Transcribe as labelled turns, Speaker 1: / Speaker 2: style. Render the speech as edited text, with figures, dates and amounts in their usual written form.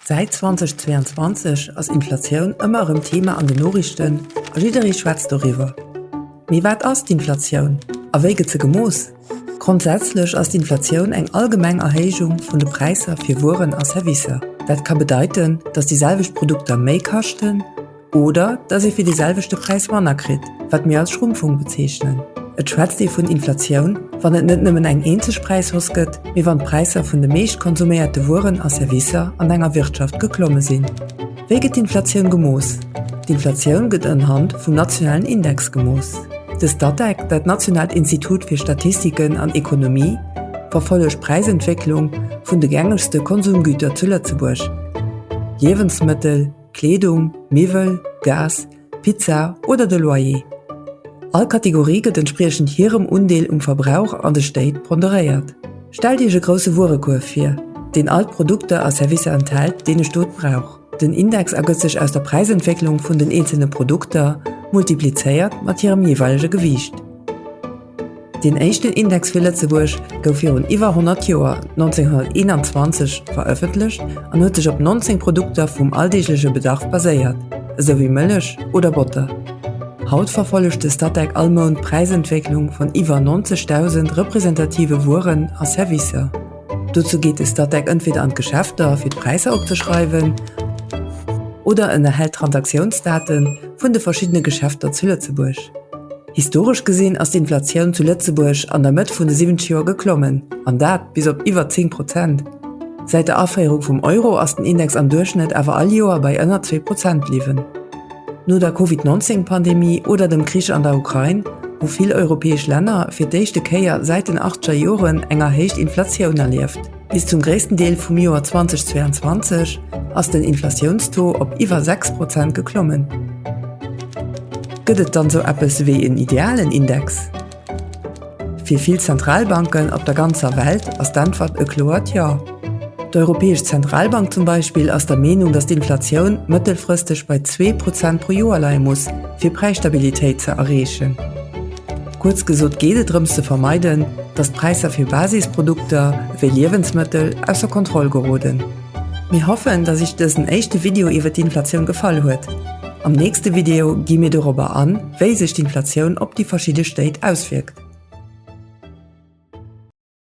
Speaker 1: Säit 2022 ass Inflatioun ëmmer erëm Thema an den Noriichten a jidderee schwätzt doriwwer. Mee wat ass d'Inflatioun a wéi gëtt se gemooss? Grondsätzlech ass d'Inflatioun eng allgemeng Erhéijung vun de Präisser fir Wueren a Servicer. Dat ka bedeiten, datt déi selwecht Produkter méi kaschten, Oder dass ee fir dee selwechte Präis manner kritt, wat mir als Schrumpfung bezeechnen. Et schwätzt ee vun Inflatioun, wann et net nëmmen eng eenzeg Präishausse gëtt, mee wann d'Präisser vun de meescht konsuméierte Wueren a Servicer an enger Wirtschaft geklomme sinn. Wéi gëtt d'Inflatioun gemooss? D'Inflatioun gëtt unhand vum nationalen Index gemooss. De Statec, dat nationaalt Institut fir Statistiken an Ekonomie, verfollegt d'Präisentwécklung vun de gängegste Konsumgüter zu Lëtzebuerg, Liewensmëttel, Kleedung, Miwwel, Gas, Pizza oder de Loyer. All Kategorie gëtt entspriechend hirem Undeel um Verbrauch an de Stéit ponderéiert. Stellt Iech e grousse Wuerekuerf vir, deen all d'Produkter a Servicer enthält, deen e Stot brauch. Den Index ergëtt sech aus der Präisentwécklung vun den eenzelne Produkter, multiplizéiert mat hirem jeeweilege Gewiicht. Deen éischten Index fir Lëtzebuerg gouf virun iwwer 100 Joer, 1921, verëffentlecht an huet sech op 19 Produkter vum alldeegleche Bedarf baséiert, esou wéi Mëllech oder Botter. Haut verfollegt de Statec all Mount d'Präisentwécklung vun iwwer 90.000 representative Wueren a Servicer. Dozou geet de Statec entweder an d'Geschäfter fir d'Präisser opzeschreiwen oder en erhält Transaktiounsdate vun de verschiddene Geschäfter zu Lëtzebuerg. Historesch gesinn ass d'Inflatioun zu Lëtzebuerg an der Mëtt vun de 70 Joer geklommen, an dat bis op iwwer 10 Prozent. Säit der Aféierung vum Euro ass den Index am Duerchschnëtt awer all Joer bei ënner 2 Prozent bliwwen. No der Covid 19 Pandemie oder dem Krich an der Ukrain hu vill europäesch Länner fir d'éischte Kéier säit den achtzeger Joren eng erhéicht Inflatioun erlieft. Bis zum gréissten Deel vum Joer 2022 ass den Inflatiounstaux op iwwer 6 Prozent geklommen. Gëtt et dann sou eppes wéi en idealen Index? Fir vill Zentralbanken op der ganzer Welt ass d'Äntwert e kloert Jo. D'Europäesch Zentralbank zum Beispill ass der Meenung, datt d'Inflatioun mëttelfristeg bei 2 Prozent pro Joer leie muss, fir Präisstabilitéit ze erreechen. Kuerz gesot geet et drëms ze vermeiden, datt d'Präisser fir Basisprodukter wéi Liewensmëttel ausser Kontroll geroden. Mir hoffen, datt Iech dësen éischte Video iwwer d'Inflatioun gefall huet. Am nächste Video gi mir dorobber an, wéi sech d'Inflatioun op déi verschidde Stéit auswierkt.